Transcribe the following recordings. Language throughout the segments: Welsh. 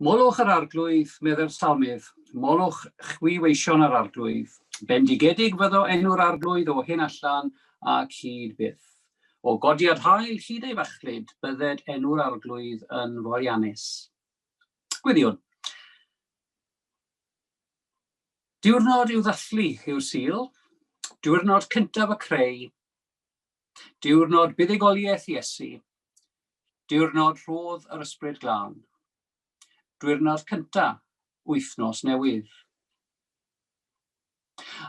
Molwch yr Arglwydd, meddai'r Salmydd, molwch chwi weision yr Arglwydd. Bendigedig fyddo enw'r Arglwydd o hyn allan ac hyd byth. O godiad haul hyd ei fachlud, bydded enw'r Arglwydd yn foliannus. Gweddiwn. Diwrnod i'w ddathlu yw'r Sul, diwrnod cyntaf y creu, diwrnod buddugoliaeth Iesu, diwrnod rhodd yr Ysbryd Glân, diwrnod cyntaf wythnos newydd.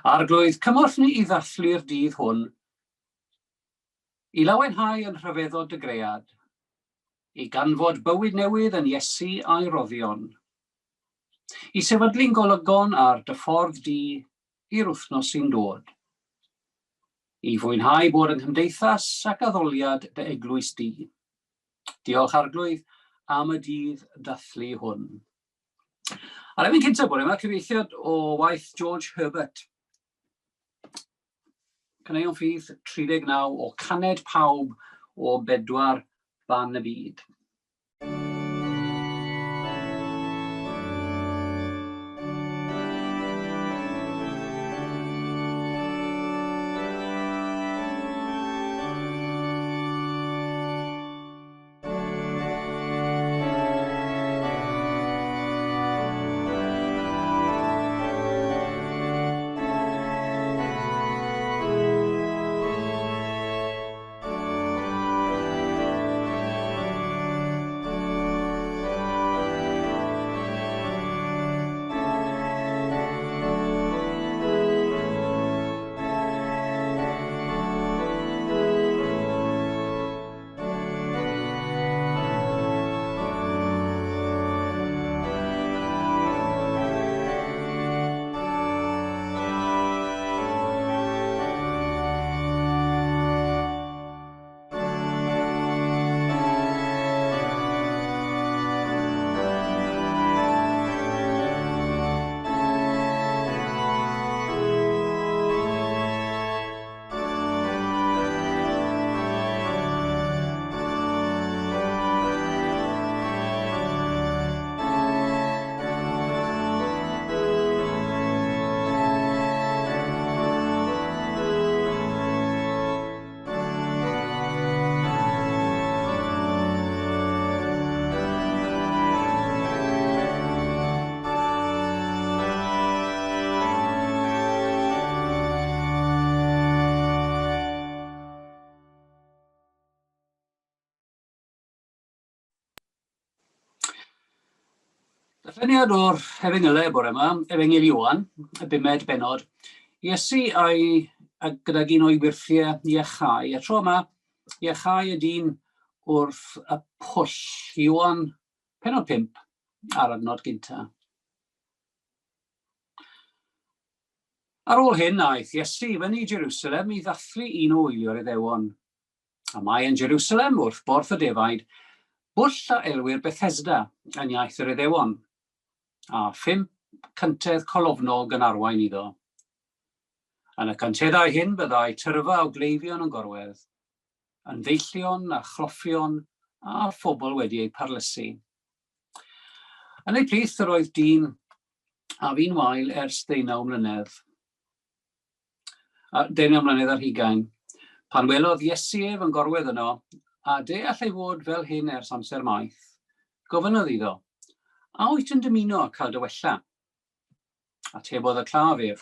Arglwydd, cymorth ni i ddathlu'r dydd hwn, i lawenhau yn rhyfeddod dy gread, i ganfod bywyd newydd yn Iesu a'i roddion, i sefydlu'n golygon ar dy ffordd di i'r wythnos sy'n dod, i fwynhau bod yng nghymdeithas ac addoliad dy eglwys di. Diolch Arglwydd am y dydd dathlu hwn. A'r emyn cyntaf bore yma, cyfieithiad o waith George Herbert. Caneuon Ffydd 39 o Caned Pawb o Bedwar Ban y Byd. Darlleniad o'r Efengylau bore yma, Efengyl Ioan, y bumed bennod. Iesu a'i, a gydag un o'i wyrthiau iachau, a tro yma, iachau y dyn wrth y pwll. Ioan, pennod 5, a'r adnod gyntaf. Ar ôl hyn, aeth Iesu i fyny i Jerusalem i ddathlu un o wylio'r Iddewon. A mae yn Jerusalem, wrth borth y defaid, bwll a elwir Bethesda yn iaith yr Iddewon, a phump cyntedd colofnog yn arwain iddo. Yn y cynteddau hyn byddai tyrfa o gleifion yn gorwedd, yn ddeillion a chloffion a phobl wedi eu parlysu. Yn eu plith yr oedd dyn a fu'n wael ers ddeunaw mlynedd, a deunaw mlynedd ar hugain, pan welodd Iesu ef yn gorwedd yno, a deall ei fod fel hyn ers amser maith, gofynnodd iddo, A wyt yn dymuno cael dy wella? Atebodd y claf ef,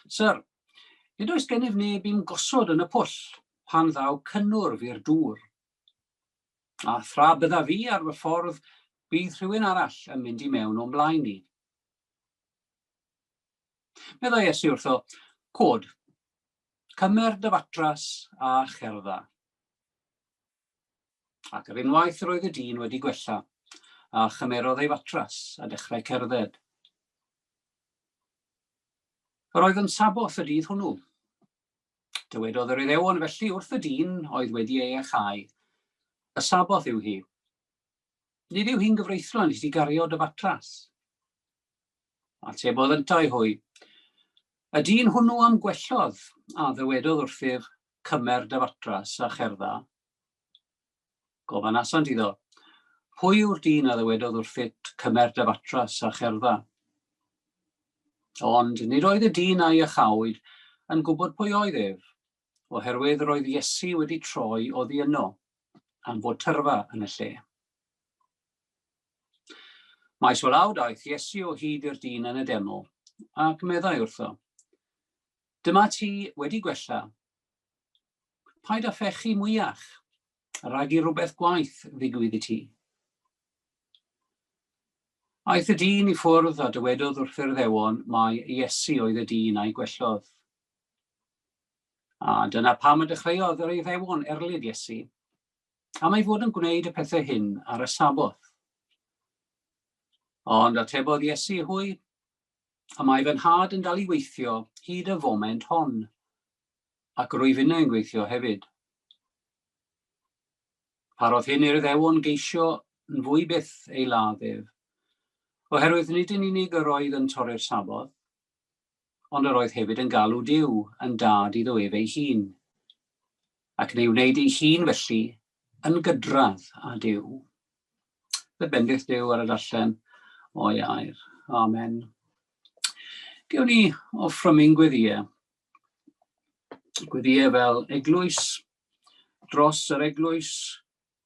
Syr, nid oes gennyf neb i'm gosod yn y pwll pan ddaw cynnwrf i'r dŵr. A thra byddaf fi ar fy ffordd, bydd rhywun arall yn mynd i mewn o'm blaen i. Meddai Iesu wrtho, Cod, cymer dy fatras a cherdda. Ac ar unwaith yr oedd y dyn wedi gwella, a chymerodd ei fatras a dechrau cerdded. Yr oedd yn Saboth y dydd hwnnw. Dywedodd yr Iddewon felly wrth y dyn oedd wedi ei iachau, Y Saboth yw hi. Nid yw hi'n gyfreithlon i ti gario dy fatras. Atebodd yntau hwy, Y dyn hwnnw a'm gwellodd, a ddywedodd wrthyf, Cymer dy fatras a cherdda. Gofynasant iddo, Pwy yw'r dyn a ddywedodd wrthyt, Cymer dy fatras a cherdda? Ond nid oedd y dyn a'i iachawyd yn gwybod pwy oedd ef, oherwydd yr oedd Iesu wedi troi oddi yno, am fod tyrfa yn y lle. Maes o law daeth Iesu o hyd i'r dyn yn y deml, ac meddai wrtho, Dyma ti wedi gwella. Paid â phechu mwyach, rhag i rywbeth gwaeth ddigwydd i ti. Aeth y dyn i ffwrdd a dywedodd wrth yr Iddewon mai Iesu oedd y dyn a'i gwellodd. A dyna pam y dechreuodd yr Iddewon erlid Iesu, am ei fod yn gwneud y pethau hyn ar y Saboth. Ond atebodd Iesu hwy, A mae fy nhad yn dal i weithio hyd y foment hon, ac rwyf innau'n gweithio hefyd. Parodd hyn i'r Iddewon geisio yn fwy byth ei ladd ef, oherwydd nid yn unig yr oedd yn torri'r Saboth, ond yr oedd hefyd yn galw Duw yn dad iddo ef ei hun, ac yn ei wneud ei hun felly yn gydradd â Duw. Fe bendith Duw ar y darllen o'i air. Amen. Gewn ni offrymu'n gweddïau. Gweddïau fel eglwys, dros yr eglwys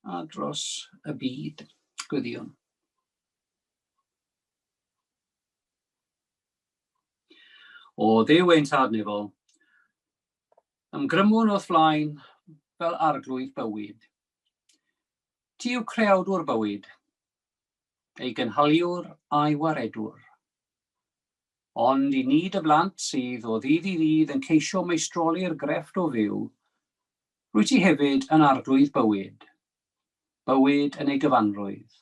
a dros y byd. Gweddïwn. O Dduw ein tad nefol, ymgrymwn o'th flaen fel arglwydd bywyd. Ti yw creawdwr bywyd, ei gynhaliwr a'i waredwr. Ond i ni dy blant sydd o ddydd i ddydd yn ceisio meistroli'r grefft o fyw, rwyt ti hefyd yn arglwydd bywyd, bywyd yn ei gyfanrwydd,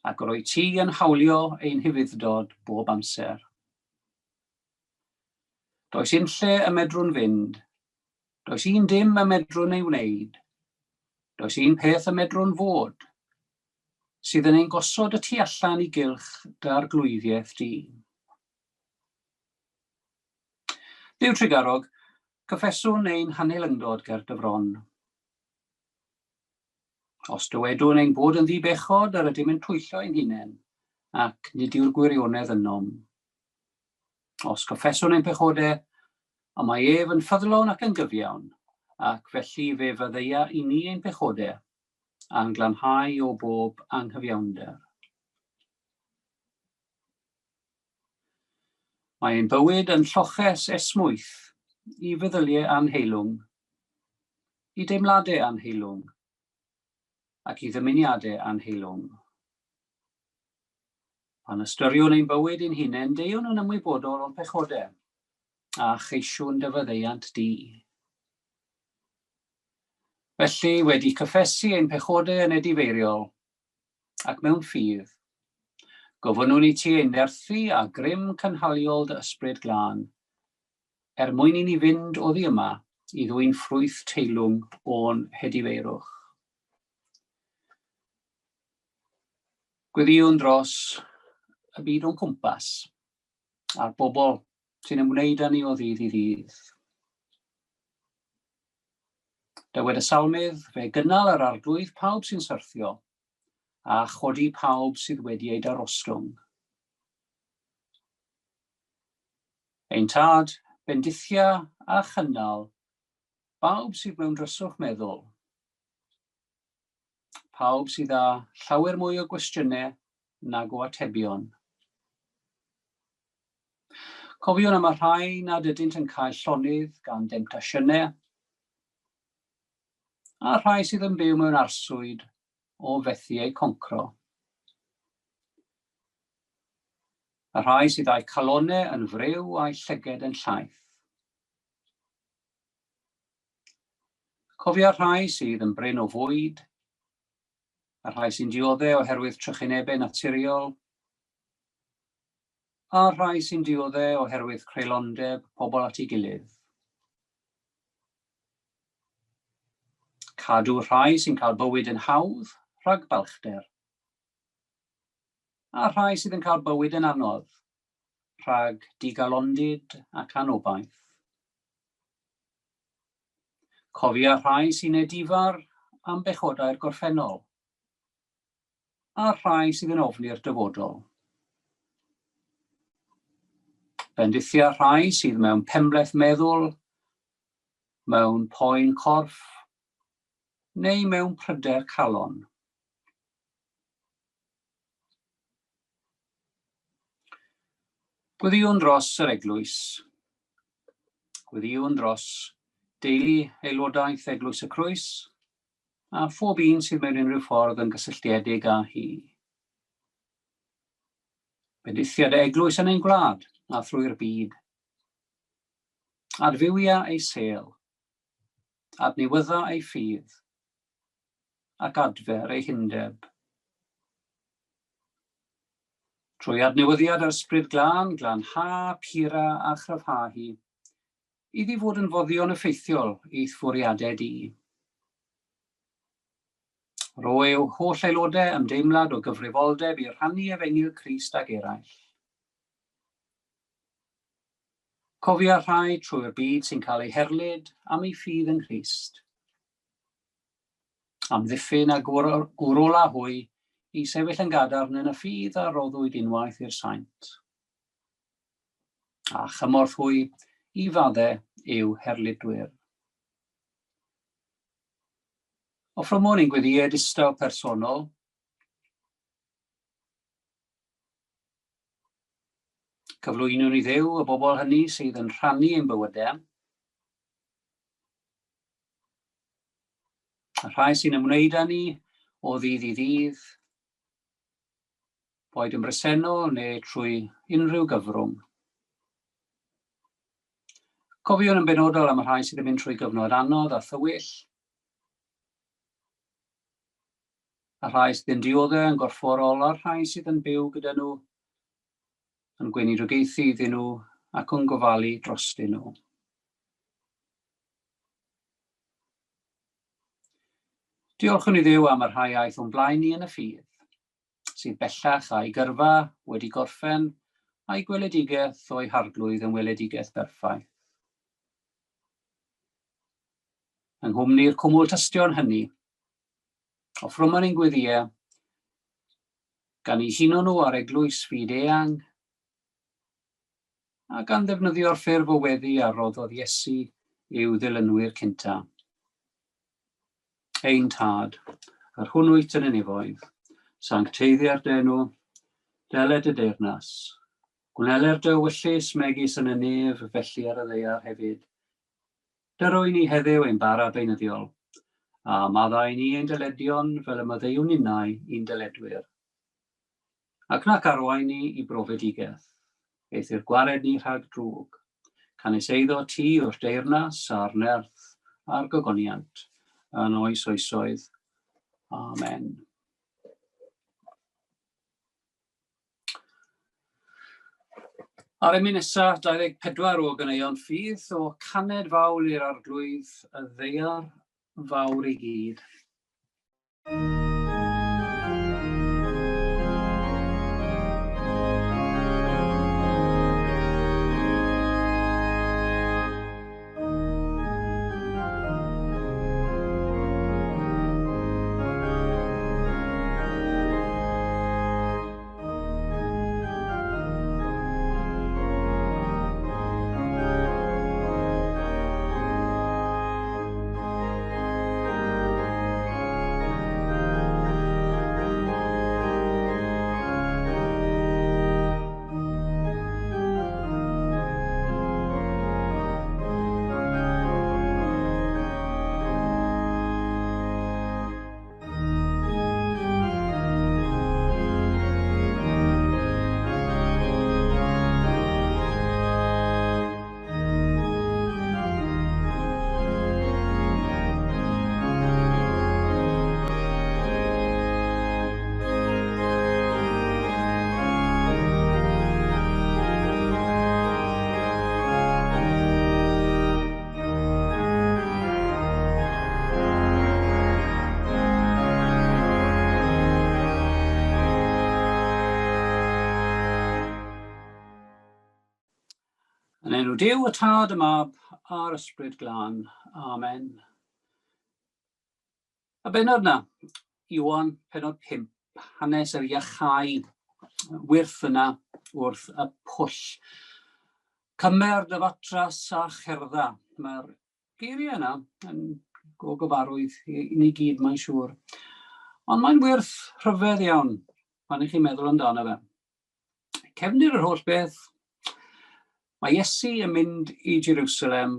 ac rwyt ti yn hawlio ein hufudd-dod bob amser. Does unlle y medrwn fynd, does un dim y medrwn ei wneud, does un peth y medrwn fod, sydd yn ein gosod y tu allan i gylch dy arglwyddiaeth di. Dduw trugarog, cyffeswn ein hanheilyngdod ger dy fron. Os dywedwn ein bod yn ddi-bechod, yr ydym yn twyllo ein hunain, ac nid yw'r gwirionedd ynom. Os cyffeswn ein pechodau, y mae ef yn ffyddlon ac yn gyfiawn, ac felly fe faddeia i ni ein pechodau, a'n glanhau o bob anghyfiawnder. Mae ein bywyd yn lloches esmwyth i feddyliau anheilwng, i deimladau anheilwng, ac i ddymuniadau anheilwng. Pan ystyriwn ein bywyd ein hunain, deuwn yn ymwybodol o'n pechodau, a cheisiwn dy faddeuant di. Felly, wedi cyffesu ein pechodau yn edifeiriol, ac mewn ffydd, gofynnwn i ti ein nerthu â grym cynhaliol dy Ysbryd Glân, er mwyn i ni fynd oddi yma i ddwyn ffrwyth teilwng o'n hedifeirwch. Gweddïwn dros y byd o'n cwmpas, a'r bobl sy'n ymwneud â ni o ddydd i ddydd. Dywed y salmydd, fe gynnal yr arglwydd pawb sy'n syrthio, a chodi pawb sydd wedi ei darostwng. Ein tad, bendithia a chynnal bawb sydd mewn dryswch meddwl, Pawb sydd â llawer mwy o gwestiynau nag o atebion. Cofiwn am y rhai nad ydynt yn cael llonydd gan demtasiynau, a'r rhai sydd yn byw mewn arswyd o fethu eu concro. Y rhai sydd â'u calonau yn friw a'u llyged yn llaith. Cofia'r rhai sydd yn brin o fwyd, y rhai sy'n diodde oherwydd trychinebau naturiol, a'r rhai sy'n diodde oherwydd creulondeb pobl at ei gilydd. Cadw rhai sy'n cael bywyd yn hawdd rhag balchder, a'r rhai sydd yn cael bywyd yn anodd rhag digalondid ac anobaith. Cofia rhai sy'n edifar am bechodau'r gorffennol, a'r rhai sydd yn ofni'r dyfodol. Bendithia rhai sydd mewn penbleth meddwl, mewn poen corff, neu mewn pryder calon. Gweddïwn dros yr eglwys. Gweddïwn dros deulu aelodaeth Eglwys y Crwys a phob un sydd mewn unrhyw ffordd yn gysylltiedig â hi. Bendithiad y eglwys yn ein gwlad a thrwy'r byd. Adfywia ei sêl, adnewydda ei ffydd, ac adfer ei hundeb. Trwy adnewyddiad yr Ysbryd Glân, glanha, pura a chryfha hi, iddi fod yn foddion effeithiol i'th fwriadau di. Rho eu holl aelodau ymdeimlad o gyfrifoldeb i rhannu efengyl Crist ag eraill. Cofia rhai trwy'r byd sy'n cael eu herlid am eu ffydd yng Nghrist. Amddiffyn a gwrola hwy i sefyll yn gadarn yn y ffydd a roddwyd unwaith i'r saint. A chymorth hwy i fadde i'w herlidwyr. Offrymwn ein gweddïau distaw personol, Cyflwynwn i Dduw y bobl hynny sydd yn rhannu ein bywydau, y rhai sy'n ymwneud â ni o ddydd i ddydd, boed yn bresennol neu trwy unrhyw gyfrwng. Cofiwn yn benodol am y rhai sydd yn mynd trwy gyfnod anodd a thywyll, y rhai sydd yn dioddef yn gorfforol a'r rhai sydd yn byw gyda nhw, yn gweinidogaethu iddyn nhw ac yn gofalu drostyn nhw. Diolchwn i Dduw am y rhai aeth o'n blaen ni yn y ffydd, sydd bellach a'i gyrfa wedi gorffen a'i gweledigaeth o'i harglwydd yn weledigaeth berffaith. Yng nghwmni'r cwmwl tystion hynny, Offrymwn ein gweddïau, gan eu huno nhw â'r eglwys fyd eang, a gan ddefnyddio'r ffurf o weddi a roddodd Iesu i'w ddilynwyr cynta. Ein Tad, yr hwn wyt yn y nefoedd, sancteiddier dy enw, deled dy deyrnas. Gwneler dy ewyllys megis yn y nef, felly ar y ddaear hefyd. Dyro i ni heddiw ein bara beunyddiol, a maddau i ni ein dyledion fel y maddeuwn ninnau i'n dyledwyr. Ac nac arwain ni i brofedigaeth, eithr gwared ni rhag drwg. Canys eiddo ti yw'r deyrnas a'r nerth a'r gogoniant, yn oes oesoedd. Amen. A'r emyn nesaf, 24 o ganeuon ffydd, o caned fawl i'r arglwydd y ddaear fawr i gyd. Yn enw Duw, y Tad, y Mab, a'r Ysbryd Glân. Amen. Y bennod na, Iwan, penod 5. Hanes yr iachau wyrth yna wrth y pwll. Cymer dy fatras a cherdda. Mae'r geiriau yna yn go gyfarwydd i ni gyd, mae'n siŵr. Ond mae'n wyrth rhyfedd iawn pan ych chi'n meddwl amdano fe. Cefndir yr holl beth, mae Iesu yn mynd i Jerusalem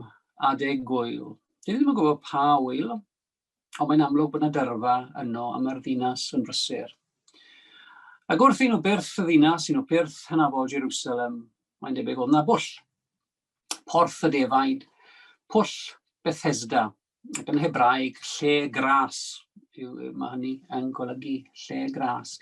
adeg gwyl. Dwi ddim yn gwybod pa wyl, ond mae'n amlwg bod yna dyrfa yno a mae'r ddinas yn brysur. Ac wrth i nhw byrth y ddinas, un o pyrth hynafol Jerusalem, mae'n debyg oedd yna bwll. Porth y defaid, pwll Bethesda, ac yn Hebraeg, lle gras, yw, mae hynny yn golygu lle gras.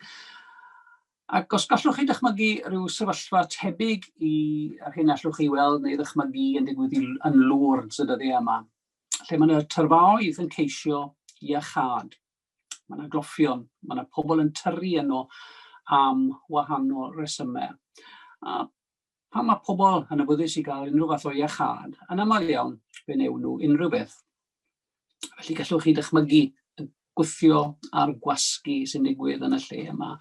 Ac os gallwch chi dychmygu rhyw sefyllfa tebyg i yr hyn allwch chi weld neu ddychmygu yn digwydd yn Lourdes y dyddiau yma, lle mae yna tyrfaoedd yn ceisio iachâd. Mae yna gloffion, mae yna pobl yn tyrru yno am wahanol resymau. A pan mae pobl yn awyddus i gael unrhyw fath o iachâd, yn aml iawn, fe wnewn nhw unrhyw beth. Felly gallwch chi dychmygu y gwthio a'r gwasgu sy'n digwydd yn y lle yma.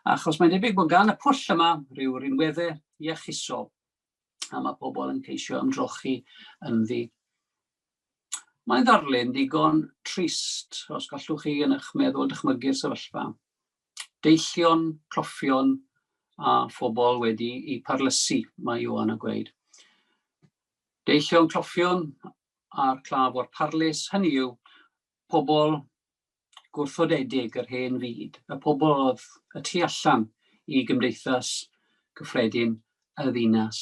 Achos mae'n debyg bod gan y pwll yma rhyw rinweddau iachusol, a mae pobl yn ceisio ymdrochi ynddi. Mae'n ddarlun digon trist, os gallwch chi yn eich meddwl dychmygu'r sefyllfa. Deillion, cloffion a phobl wedi eu parlysu, mae Ioan yn gweud. Deillion, cloffion a'r claf o'r parlys, hynny yw, pobl gwrthodedig yr hen fyd, y pobl oedd y tu allan i gymdeithas gyffredin y ddinas.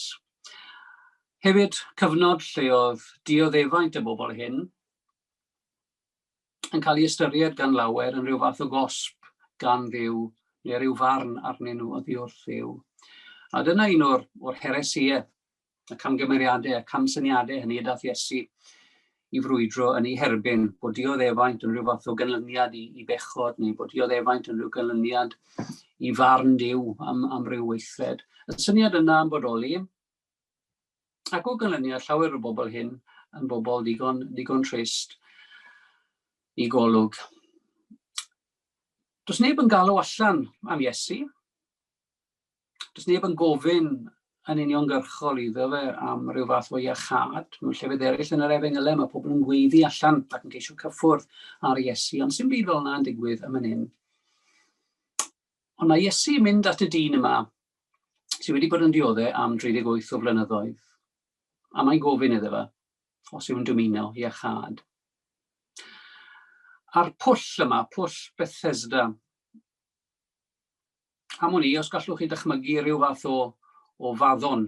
Hefyd, cyfnod lle oedd dioddefaint y bobl hyn yn cael ei ystyried gan lawer yn rhyw fath o gosb gan Dduw neu rhyw farn arnyn nhw oddi wrth Dduw. A dyna un o'r, or heresïau y camgymeriadau, y camsyniadau hynny y dath Iesu i frwydro yn ei herbyn, bod dioddefaint yn rhyw fath o ganlyniad i, i bechod, neu bod dioddefaint yn rhyw ganlyniad i farn Duw am, am ryw weithred. Y syniad yna yn bodoli, ac o ganlyniad llawer o bobl hyn yn bobl digon, digon trist i golwg. Does neb yn galw allan am Iesu, Does neb yn gofyn yn uniongyrchol iddo fe am ryw fath o iachâd. Mewn llefydd eraill yn yr Efengylau mae pobl yn gweiddi allan ac yn ceisio cyffwrdd ar Iesu, ond sy'n byd fel yna yn digwydd yn fan hyn. Ond mae Iesu yn mynd at y dyn yma sydd wedi bod yn dioddau am 38 o flynyddoedd, a mae'n gofyn iddo fe os yw'n dymuno iachâd. A'r pwll yma, pwll Bethesda, Am wn i, os gallwch chi dychmygu rhyw fath o, o faddon,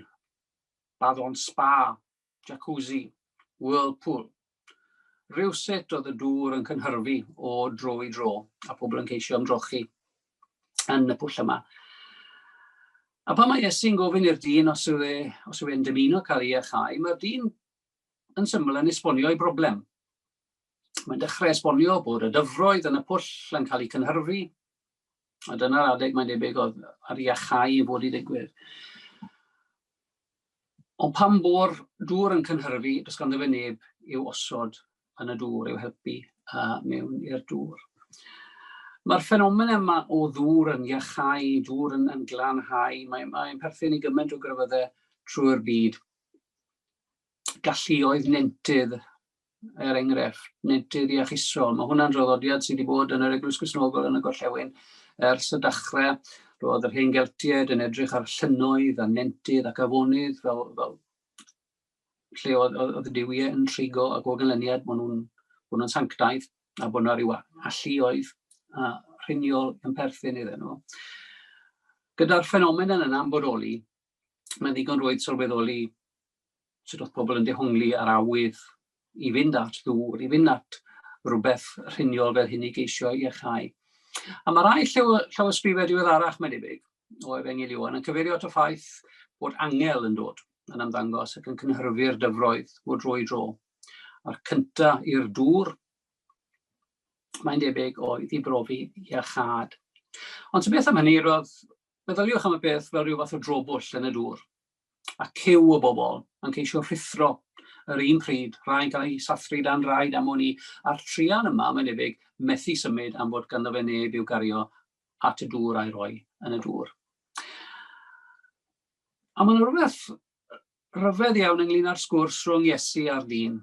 baddon spa, jacuzzi, whirlpool. Rhywsut oedd y dŵr yn cynhyrfu o dro i dro, a pobl yn ceisio ymdrochi yn y pwll yma. A pan mae Iesu'n gofyn i'r dyn os yw e, os yw e'n dymuno cael ei iachau, mae'r dyn yn syml yn esbonio ei broblem. Mae'n dechrau esbonio bod y dyfroedd yn y pwll yn cael eu cynhyrfu, A dyna'r adeg mae'n debyg oedd ar iachau i fod i ddigwydd. Ond pan bo'r dŵr yn cynhyrfu, does ganddo fe neb i'w osod yn y dŵr, i'w helpu mewn i'r dŵr. Mae'r ffenomen yma o ddŵr yn iachau, dŵr yn, yn glanhau, mae'n mae perthyn i gymaint o grefyddau trwy'r byd. Galluoedd nentydd er enghraifft, nentydd iachusol. Mae hwnna'n draddodiad sydd wedi bod yn yr Eglwys Gristnogol yn y Gorllewin ers y dechrau. Roedd yr hen Geltiaid yn edrych ar llynnoedd a nentydd ac afonydd fel, fel lle oedd, oedd y duwiau yn trigo ac o ganlyniad bod nhw'n bod nhw'n sanctaidd a bod yna rhyw alluoedd a rhiniol yn perthyn iddyn nhw. Gyda'r ffenomen yna yn bodoli, mae'n ddigon rwydd sylweddoli sut oedd pobl yn dehongli ar awydd i fynd at ddŵr, i fynd at rhywbeth rhiniol fel hyn i geisio iachau. A mae rai llawysgrifau diweddarach, mae'n debyg, o Efengyl Ioan yn cyfeirio at y ffaith bod angel yn dod yn ymddangos ac yn cynhyrfu'r dyfroedd o dro i dro. A'r cynta i'r dŵr, mae'n debyg, oedd i brofi iachâd. Ond ta beth am hynny, roedd, meddyliwch am y peth fel rhyw fath o drobwll yn y dŵr. a cyw o bobl yn ceisio rhuthro yr un pryd, rhai'n cael eu sathru dan draed am wn i, a'r truan yma, mae'n debyg, methu symud am fod ganddo fe neb i'w gario at y dŵr a'i roi yn y dŵr. A mae'n rhywbeth rhyfedd iawn ynglyn â'r sgwrs rhwng Iesu a'r dyn.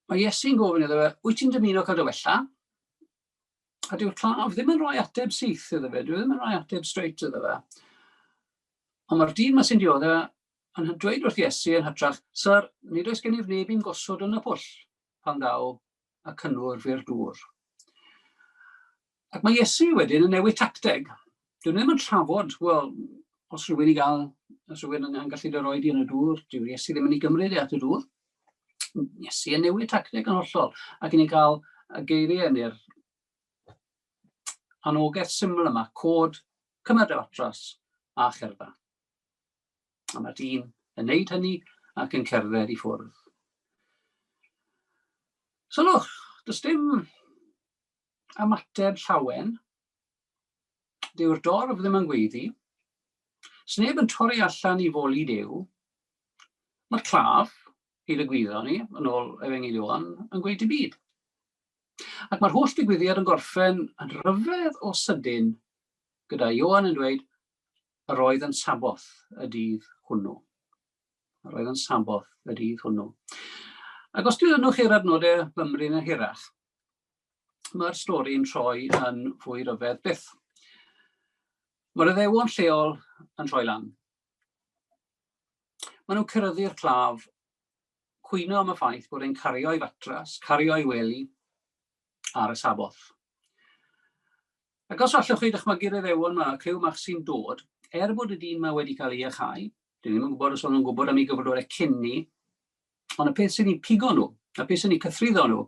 Mae Iesu'n gofyn iddo fe, wyt ti'n dymuno cael dy wella? A dyw'r claf ddim yn rhoi ateb syth iddo fe, dyw e ddim yn rhoi ateb straight iddo fe. Ond mae'r dyn yma sy'n dioddef yn dweud wrth Iesu yn hytrach, Syr, nid oes gennyf neb i'n gosod yn y pwll pan ddaw y cynnwrf i'r dŵr. Ac mae Iesu wedyn yn newid tacteg. Dyn nhw ddim yn trafod, wel, os rhywun i gael, os rhywun yn gallu dy roi di yn y dŵr, dyw Iesu ddim yn ei gymryd e at y dŵr. Iesu yn newid tacteg yn hollol, ac yn ei gael y geiriau neu'r anogaeth syml yma, cod, cymer dy fatras a cherdda. A mae'r dyn yn neud hynny ac yn cerdded i ffwrdd. Sylwch, does dim ymateb llawen. Dyw'r dorf ddim yn gweiddi. Sneb yn torri allan i foli Duw. Mae'r claf, hyd y gwyddon ni, yn ôl Efengyl Ioan, yn gweud dim byd. Ac mae'r holl digwyddiad yn gorffen yn rhyfedd o sydyn, gyda Ioan yn dweud, Yr oedd yn Saboth y dydd hwnnw. Yr oedd yn Saboth y dydd hwnnw. Ac os dilynwch chi'r adnodau fymryn yn hirach, mae'r stori'n troi yn fwy rhyfedd byth. Mae'r addewon lleol yn troi lan. Maen nhw'n cyrraeddu'r claf, cwyno am y ffaith bod e'n cario'i fatras, cario'i wely ar y Saboth. Ac os allwch chi ddychmygu'r Iddewon 'ma, y criw 'mach sy'n dod, er bod y dyn 'ma wedi cael ei iachau, dyn ni ddim yn gwybod os o'n nhw'n gwybod am ei gyflwr e cyn ni, ond y peth sy'n eu pigo nhw, y peth sy'n eu cythruddo nhw,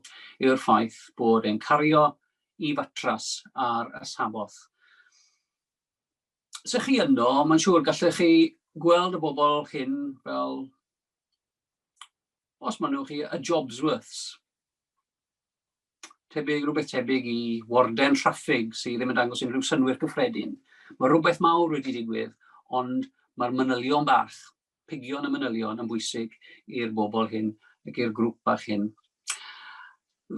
yw'r ffaith bod e'n cario i fatras ar y Saboth. Se chi yno, mae'n siŵr gallech chi gweld y bobl hyn fel, os maen nhw chi, y Jobsworths. Tebyg, rhywbeth tebyg i warden traffig sydd ddim yn dangos unrhyw synnwyr cyffredin. Mae rhywbeth mawr wedi digwydd, ond mae'r manylion bach, pigion y manylion yn bwysig i'r bobl hyn ac i'r grŵp bach hyn.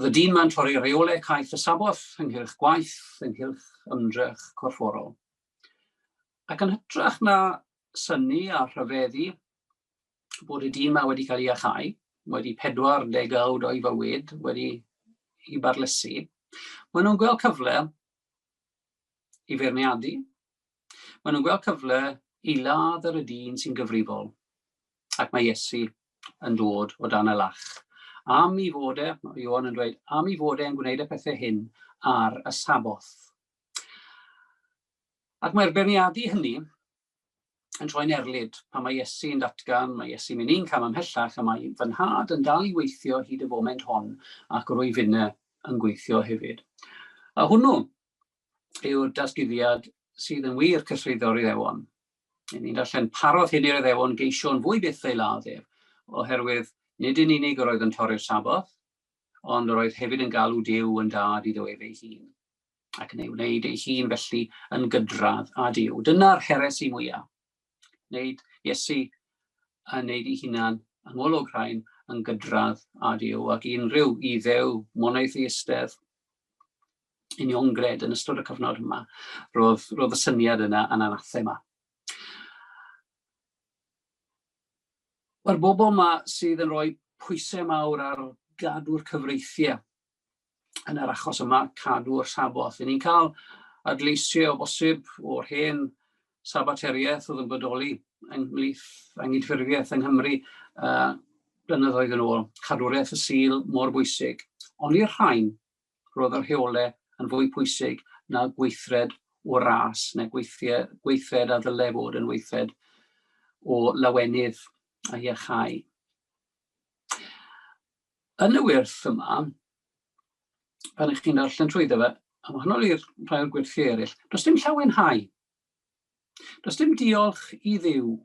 Fy dyn ma'n torri rheolau caeth y Saboth ynghylch gwaith, ynghylch ymdrech corfforol. Ac yn hytrach na synnu a rhyfeddu bod y dyn 'ma wedi cael ei iachau, wedi 40 awd o'i fywyd wedi i barlysu, maen nhw'n gweld cyfle i feirniadu, maen nhw'n gweld cyfle i ladd ar y dyn sy'n gyfrifol, ac mae Iesu yn dod o dan y lach. Am i fod e, mae Ioan yn dweud, am i fod e'n gwneud y pethau hyn ar y Saboth. Ac mae'r beirniadu hynny yn troi'n erlid pan mae Iesu'n datgan, mae Iesu'n mynd un cam ymhellach a mae fy nhad yn dal i weithio hyd y foment hon ac rwy finne yn gweithio hefyd. A hwnnw yw'r datguddiad sydd yn wir cythruddo'r Iddewon. Yn ni'n darllen parodd hyn i'r Iddewon geisio'n fwy byth ei ladd ef, oherwydd nid yn unig yr oedd yn torri'r Saboth, ond yr oedd hefyd yn galw Duw yn dad iddo ef ei hun. ac yn ei wneud ei hun felly yn gydradd â Duw. Dyna'r heresi mwyaf. Wneud Iesu yn wneud ei hunan yng ngolwg rhain yn gydradd â Duw ac unrhyw Iddew monotheistedd uniongred yn ystod y cyfnod yma, roedd, roedd y syniad yna yn anathema. Mae'r bobl yma sydd yn rhoi pwysau mawr ar gadw'r cyfreithiau yn yr achos yma, cadw'r Saboth. Yn ni'n cael adleisiau o bosib o'r hen sabateriaeth oedd yn bodoli ymhlith anghydffurfiaeth yng Nghymru uh, blynyddoedd yn ôl. Cadwraeth y Sul mor bwysig. Ond i'r rhain, roedd y rheolau yn fwy pwysig na gweithred o ras, neu gweithiau, gweithred a ddylai fod yn weithred o lawenydd a iachau. Yn y wyrth yma, pan ych chi'n darllen trwyddo fe, yn wahanol i'r rhai o'r gwyrthiau eraill, does dim llawenhau. Does dim diolch i Dduw.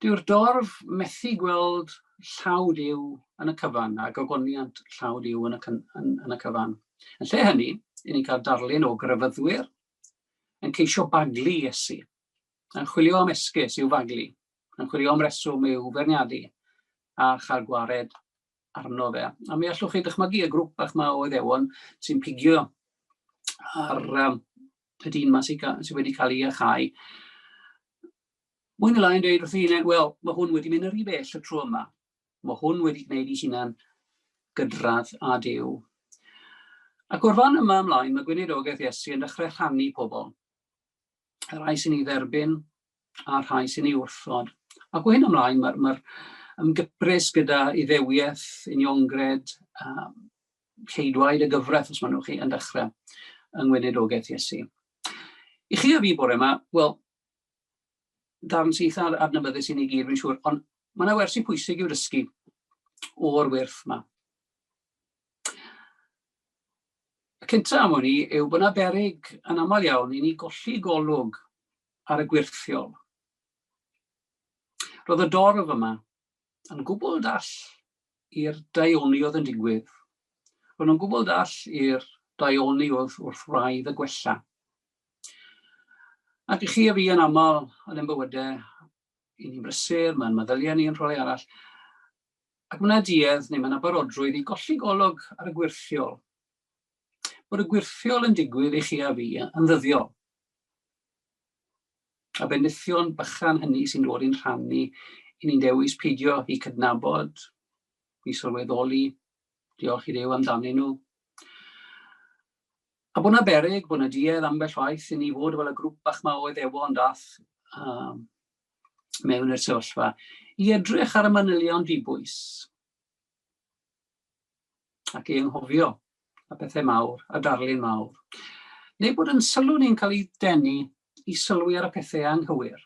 Dyw'r dorf methu gweld llaw Duw yn y cyfan, a gogoniant llaw Duw yn y, yn, yn y cyfan. Yn lle hynny, i ni'n cael darlun o grefyddwyr yn ceisio baglu Iesu, yn chwilio am esgus i'w faglu, yn chwilio am reswm i'w feirniadu, a chael gwared arno fe. A mi allwch chi dychmygu y grŵp bach 'ma o Iddewon sy'n pigio ar y dyn 'ma sydd sy wedi cael ei iachau. Mwy neu lai yn dweud wrth ei hunain, wel, mae hwn wedi mynd yn rhy bell y tro yma. Mae hwn wedi gwneud ei hunan gydradd â Duw. Ac o'r fan yma ymlaen, mae gweinidogaeth Iesu yn dechrau rhannu pobl. Y rhai sy'n ei dderbyn a'r rhai sy'n ei wrthod. Ac o hyn ymlaen, mae'r mae ymgyprys gyda Iddewiaeth, uniongred, ceidwaid y gyfraith, os mynnwch chi, yn dechrau yng ngweinidogaeth Iesu. I chi a fi bore yma, wel, darn sy'n eitha adnabyddus i ni gyd, fi'n siŵr, ond mae yna wersi pwysig i'w dysgu o'r wyrth yma. Y cyntaf am hwn i yw bod yna beryg yn aml iawn i ni golli golwg ar y gwyrthiol. Roedd y dorf yma yn gwbl dall i'r daioni oedd yn digwydd. Roedd nhw'n gwbl dall i'r daioni oedd wrth wraidd y gwella. Ac i chi a fi yn aml yn ein bywydau, i ni'n brysur, mae'n meddyliau ni yn rhywle arall, ac mae yna duedd neu mae yna barodrwydd i golli golwg ar y gwyrthiol. Bod y gwyrthiol yn digwydd i chi a fi yn ddyddiol. A bendithion bychan hynny sy'n dod i'n rhan ni, i ni'n dewis peidio i cydnabod, i sylweddoli, diolch i Dduw amdanyn nhw. A bod 'na beryg, bod 'na duedd ambell waith i ni fod fel y grŵp bach 'ma o Iddewon dath mewn i'r sefyllfa, i edrych ar y manylion dibwys ac i anghofio y pethau mawr, y darlun mawr. Neu bod yn sylw ni'n cael ei denu i sylwi ar y pethau anghywir.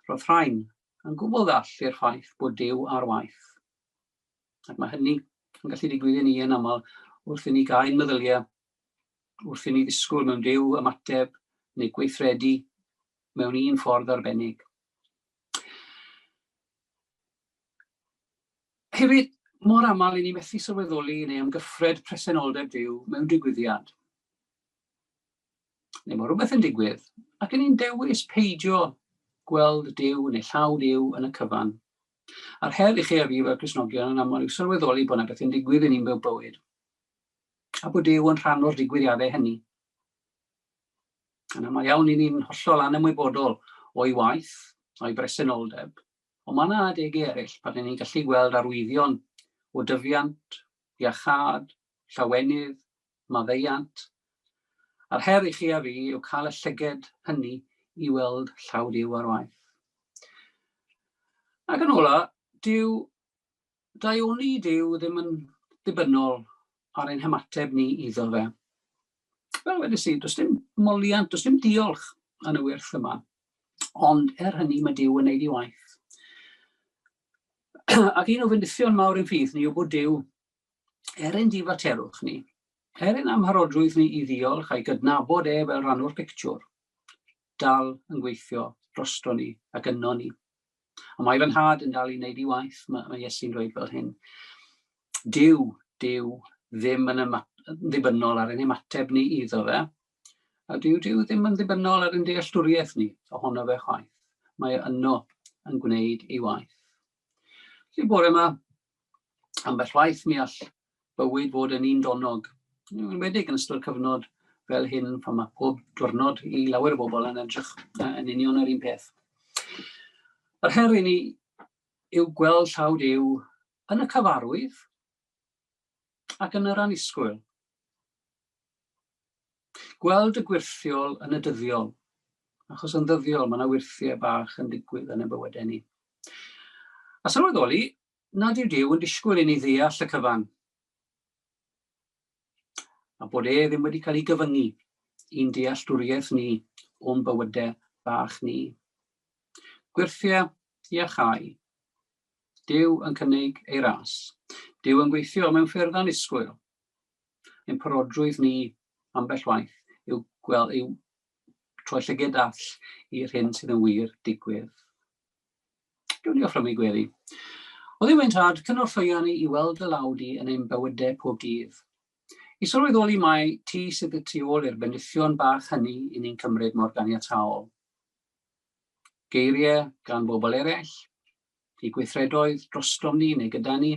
Roedd rhain yn gwbl ddall i'r ffaith bod Duw ar waith. Ac mae hynny yn gallu digwydd i ni yn aml wrth i ni gau'n meddyliau, wrth i ni ddisgwyl mewn Duw ymateb neu gweithredu mewn un ffordd arbennig. Hefyd, mor aml i ni methu sylweddoli neu amgyffred presenoldeb Duw mewn digwyddiad. Neu mae rhywbeth yn digwydd, ac yn ni'n dewis peidio gweld Duw neu llaw Duw yn y cyfan. A'r her i chi a fi fel Cristnogion yn aml yw sylweddoli bod yna bethau'n digwydd i ni'n byw bywyd, a bod Duw yn rhan o'r digwyddiadau hynny. Yn aml iawn i ni'n hollol anymwybodol o'i waith, o'i bresenoldeb, ond mae yna adegau eraill pan ni'n gallu gweld arwyddion o dyfiant, iachâd, llawenydd, maddeuant. A'r her i chi a fi yw cael y llyged hynny i weld llaw Duw ar waith. Ac yn ola, dyw daioni Duw ddim yn ddibynnol ar ein hymateb ni iddo fe. Fel wedes i, does dim moliant, does dim diolch yn y wyrth yma. Ond er hynny mae Duw yn neud ei waith. Ac un o fendithion mawr ein ffydd ni yw bod Duw er ein difaterwch ni, er ein amharodrwydd ni i ddiolch a'i gydnabod e fel rhan o'r pictiwr, dal yn gweithio drosto ni ac yno ni. A mae fy nhad yn dal i wneud ei waith, mae, mae Iesu'n dweud fel hyn. Dyw, Duw, ddim yn ddibynnol ar ein ymateb ni iddo fe, a dyw Duw ddim yn ddibynnol ar ein dealltwriaeth ni ohono fe chwaith. Mae e yno yn gwneud ei waith. Felly bore yma, Ambell waith mi all bywyd fod yn un donog, yn enwedig yn ystod cyfnod fel hyn pan mae pob diwrnod i lawer o bobl yn edrych yn union yr un peth. Yr her i ni yw gweld llaw Duw yn y cyfarwydd ac yn yr annisgwyl. Gweld y gwyrthiol yn y dyddiol, achos yn ddyddiol mae yna wyrthiau bach yn digwydd yn y bywydau ni. A sylweddoli nad yw Duw yn disgwyl i ni ddeall y cyfan, a bod e ddim wedi cael ei gyfyngu i'n dealltwriaeth ni o'n bywydau bach ni. Gwyrthiau iachau. Duw yn cynnig ei ras. Duw yn gweithio mewn ffyrdd annisgwyl. Ein parodrwydd ni ambell waith yw gweld yw troi llyged all i'r hyn sydd yn wir digwydd. Gewn ni offrymu gweddi. O Dduw ein Tad, cynorthwya ni i weld dy law di yn ein bywydau pob dydd. I sylweddoli mai ti sydd y tu ôl i'r bendithion bach hynny i ni'n cymryd mor ganiataol. Geiriau gan bobl eraill, i gweithredoedd drostom ni neu gyda ni.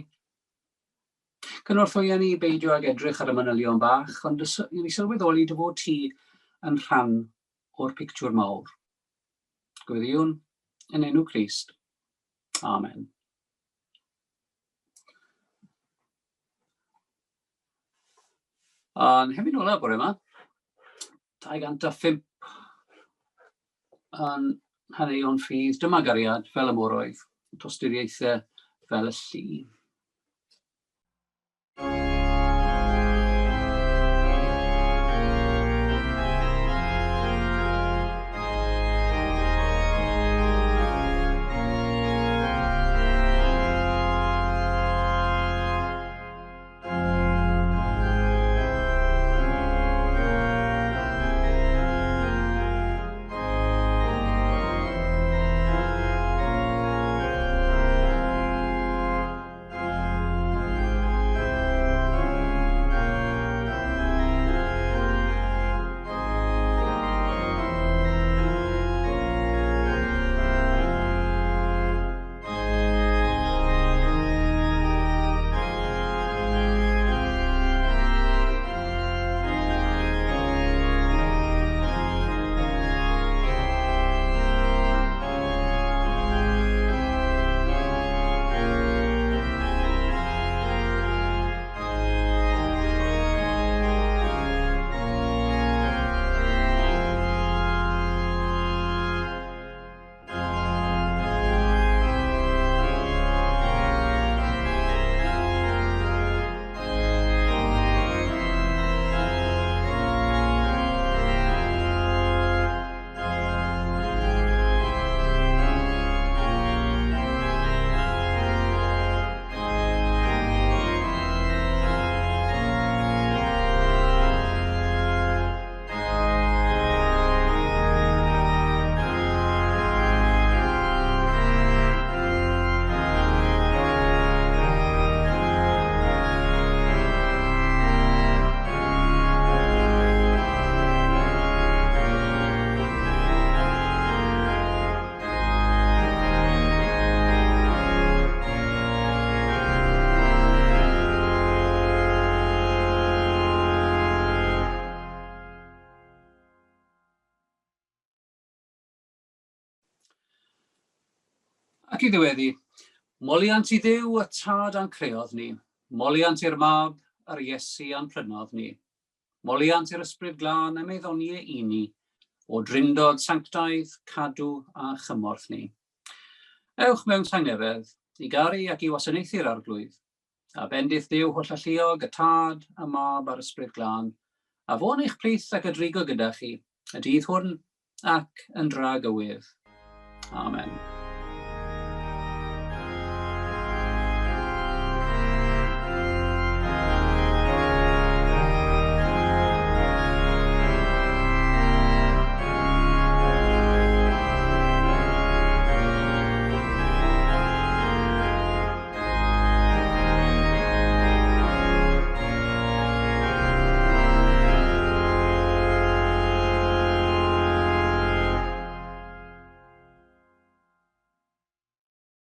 Cynorthwya ni i beidio ag edrych ar y manylion bach, ond i ni sylweddoli dy fod ti yn rhan o'r pictiwr mawr. Gweddïwn yn enw Crist. Amen. A'n hemyn ola bore yma, 205 yn haneuon ffydd, dyma gariad fel y moroedd, tosturiaethau fel y llu. Ac i ddiweddu, moliant i Dduw y Tad a'n creodd ni, moliant i'r Mab a'r Iesu a'n prynodd ni, moliant i'r Ysbryd Glân am ei ddoniau i ni, o drindod sanctaidd, cadw a chymorth ni. Ewch mewn tangnefedd, i garu ac i wasanaethu'r Arglwydd, A bendith Duw Hollalluog, y Tad, y Mab a'r Ysbryd Glân, a fo'n eich plith ac a drigo gyda chi, y dydd hwn ac yn dragywydd. Amen.